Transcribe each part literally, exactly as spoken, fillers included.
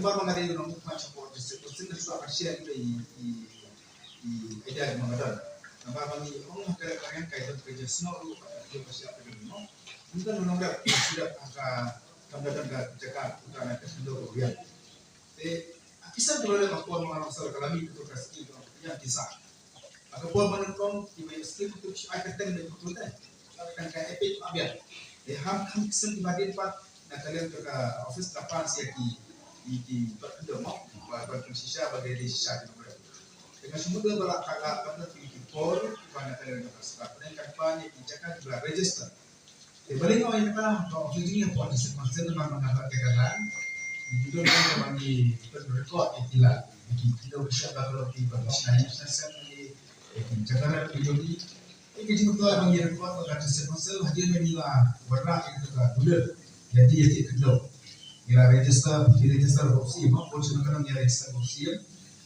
Ba nga dei nongmihkhmat sha ka Board District Council, nga shu ba ka share i, i, i idea jong nga don. Namar ba ngi ong ha ka rep ka riang ka don ka jingsngew ruh ba ka jingsngew ka don mo. Ngi don nongrep shu dep ha ka kam da don ka jaka uta na ka khyndew ka riang. Te a kisa ka lole ba kwah ma nga long sar ka lami ka skim ka ïa kisa. Ka por ba nyngkong ki ba skim tu ai ka teng de tu de. Ka teng ka epic abian. E ham kham kisen ki ba din pat na ka lem ka office ka pan sia ki ki ki ba tu mo. Ba ba tu shisha ba de shisha ki ba. Te nga sumut de ba la ka la ba tu ki por ba na ka lem ka spa. Ka pan ki jaka ki ba register. Te bali nga ïa kata ka office jingïa port ïa sep master ba nga ba ka lan. Judul ka ba ngi pen record ïa ki la. Ki ki do sha ba ko ki ba sha ni sha sep ni ki jaka ra ki jodi. Ki ki jingmut ba ngi record ba ka sep master hadien ba ngi la warna ïa ka budul. Jadi ïa ki kendo. Ngi la register, ki register box ïa ma pun sha ka nang ïa register box ïa.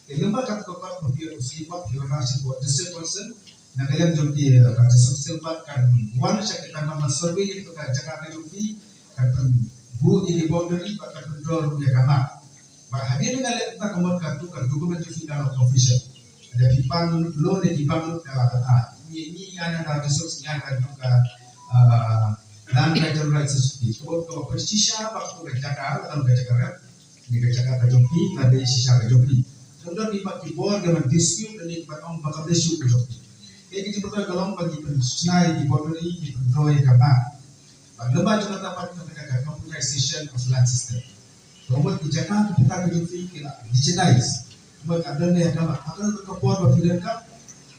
Te lem bad kata ka pat ba phi ïoh sngewbha phi wan sha ka District Council na ka liang jong ki, eh, ka District Council pat kan wan sha ka, kan wan survey ïa ka jaka ka jong phi, kan pynbud ïa ki boundary bad kan pyndonkam ïa ka map. Bad hadien ba ngi leh kata ka mut katu ka document jong phi kan long official. Lada phi pan loan ne phi pan loan ka la kata. Ngi ngi ïa na ka District Council ïa ka jong ka, ah, Land Title Rights Certificate. Ka mut ka ba pyn shisha ba katu ka jaka, ka jaka rep. Ni ka jaka ka jong phi, ka dei shisha ka jong phi. Tang da ki ba ki bor ki ban dispute ni ki ban ong ba ka dei shu ka jong phi. Te ki jingmut ka long ba ngi pynshna ïa ki boundary, ngi pynroi ïa ka map. Bad lem bad jong kata pat ka mut ka computerization of land system. Ka mut ki jaka ki pynta ka jong phi ki la digitize. Ka mut ka don ïa ka map. Ka don ka por ba phi don ka,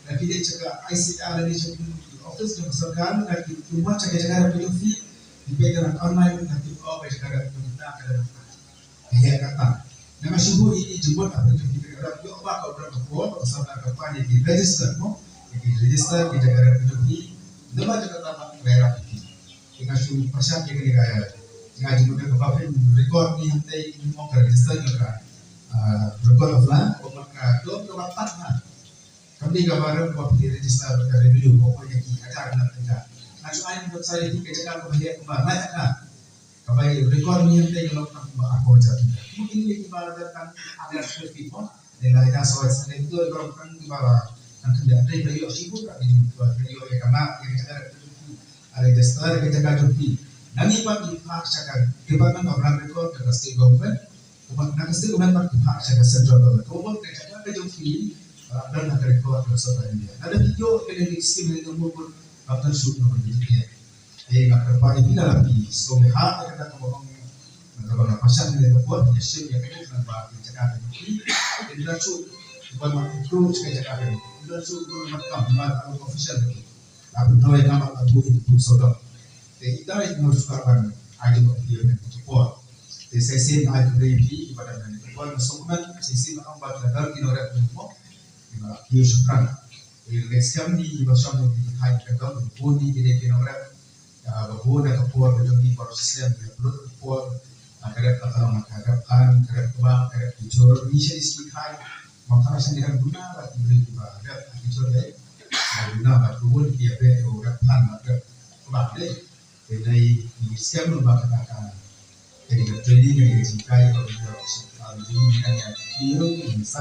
da phi dei jaka I C R, da dei jaka office jong ka sorkar, da ki, ki wan jaka jaka da ka jong phi, ki pynta online, da ki, oh, ka jaka da ka jong phi, ka da ka. Ïa kata. Nga shu buh ïa ki jingmut ha pyrthei ki rep ïoh ba ka rep ka por ba ka sorkar ka pan ïa ki register mo. Ïa ki register ki jaka rep ki jong ki. Lem bad jaka ta ba ki rep ki. Nga shu pyrshang ïa kane ka, nga jingmut ka ba phin record ni hangtei ni mo ka register ïa ka, ah, record of land, ka ba ka don ka ba pat na. Kam dei ka ba rep ka ba phin register ka revenue ko ïa ki ajar na ka. Nga shu ai ni ka sa ïa ki ka jaka ka ba ïa ka ba na ka. Ka bai record ni hangtei ka long tang ba ako jati. Mungkin ni ki ba da tang ada script mo. Ni la ida sawat sa ni tu ba tang ki ba tang kan da dei ba ïoh sibuk ka ni ba ïoh ïa ka map ïa ka jaka. Ada register ïa ka jaka jong ki. Nangi ba ki phah sha ka Department of Land Record ka state government. Kumba na ka state government ba ki phah sha ka central government. Kumba ka jaka ka jong ki, ah, don ha ka record ka sorkar India. Lada ki ïoh ka ni skim ni ka mut ba kan shu ka ni. Te nga kyrpad ïa phi lada phi sngewbha ïa kata kaba ong, nga kyrpad nga pynshai ïa ka por ïa shim ïa ka jaka ba ïa jaka ka jong phi. Te lada shu ban ma approach ka jaka ka jong phi. Lada shu ban ma kam ma official ka jong phi. Ap noi ka ma abu in tu sodok. Te ita ïa nga shu ban ai jong phi ïa ka por. Te sa shisien ai tu ïa phi ïa ka por nga sngewbha sa shisien ong ba ka dar ki nongrep ki mo. Ki ba ki shukran. Te next time ni ki ba shong ni ki thai ka dong bun ni ki dei ki nongrep. Ba bun da ka por ka jong ki baroh shisien ka bun ka por, ah, ka rep ka tang ka rep kan ka rep ka ba ka rep ki jor ni sha ni sha ni khai. Ba ka sha ni rep duna ba ki bri ki ba rep ki jor dei. Ba duna ba ka bun ki ya be o rep kan ba rep ka ba dei. Te dei ni skem ba ka ka Ka dei ka training, ka dei ka jinghikai, ka dei ka jinghikai, ka dei ka jinghikai, ka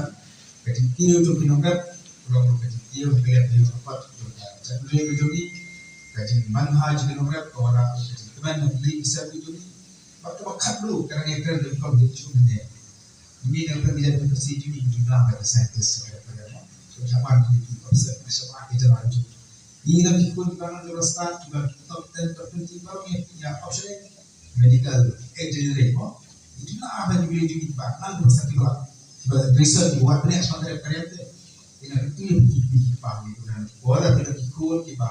dei ka jinghikai jong ki nongrep, ka long ka jinghikai, ka dei ka jinghikai, ka dei ka jinghikai, ka jingmanhaj jong ki nongrep, ka wan ka jingkmen na ki leit ki sem ki jong ki. Bad kaba khatduh, ka dang ïakren da ka jinghikai jong ki. Ngi na ka jinghikai jong ki, jong ki jumlah ka scientist, ka dei ka jinghikai. So, shaban ki officer, shaban ki jalan jong ki. Ngi na ki khun ki ba nang jong ka state, ki ba top ten, top twenty, baroh ngi ïa option medical, engineering mo. Itu na apa yang boleh jadi ba nang tu pasal kiba, kiba research buat banyak sama dari karya tu. Ina itu yang kita paham itu dan orang kita ikut kiba,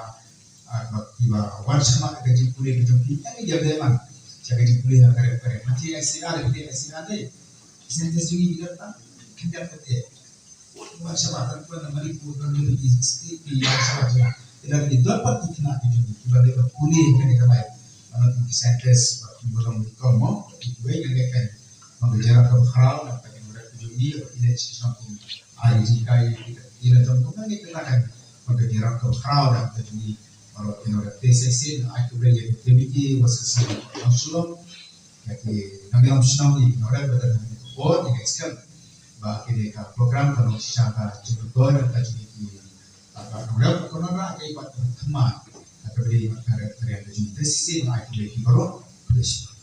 ah, kiba, kiba wan sama ka jingpule ka jong ki. Yang dia memang jaga jingpule na karya karya. Nanti I C R, nanti I C R deh. Scientist juga kita tak kenal betul. Ba shabar kan, kan na Manipur kan, ni ki state ki ba shabar jong nga. Ina ki don pat ki khynnah ki jong ki ba dei ban pule kane ka line. Ba na ki scientist ba ki ba long ki kong mo, ki wei kane kan. Ba ka jarak kaba khraw na ka jong ki ba ki leh shi shnong kum ai jinghikai ki la jong kum kane ka kan. Ba ka jarak kaba khraw na ka jong ki ba ki nongrep te shisien ai ki wei ïa ki activity wa sa sa long shlong. Ïa ki nongïalam shnong ïa ki nongrep ba don ha kane ka por. Skhem ba kine ka program ka long shisha ka jingmyntoi ka jong ki, ah, ka nongrep ka nongrep ka ibat ka thymmai ka bri ka rep ka riang ka jong te shisien ai khublei ki baroh. Khublei shibun.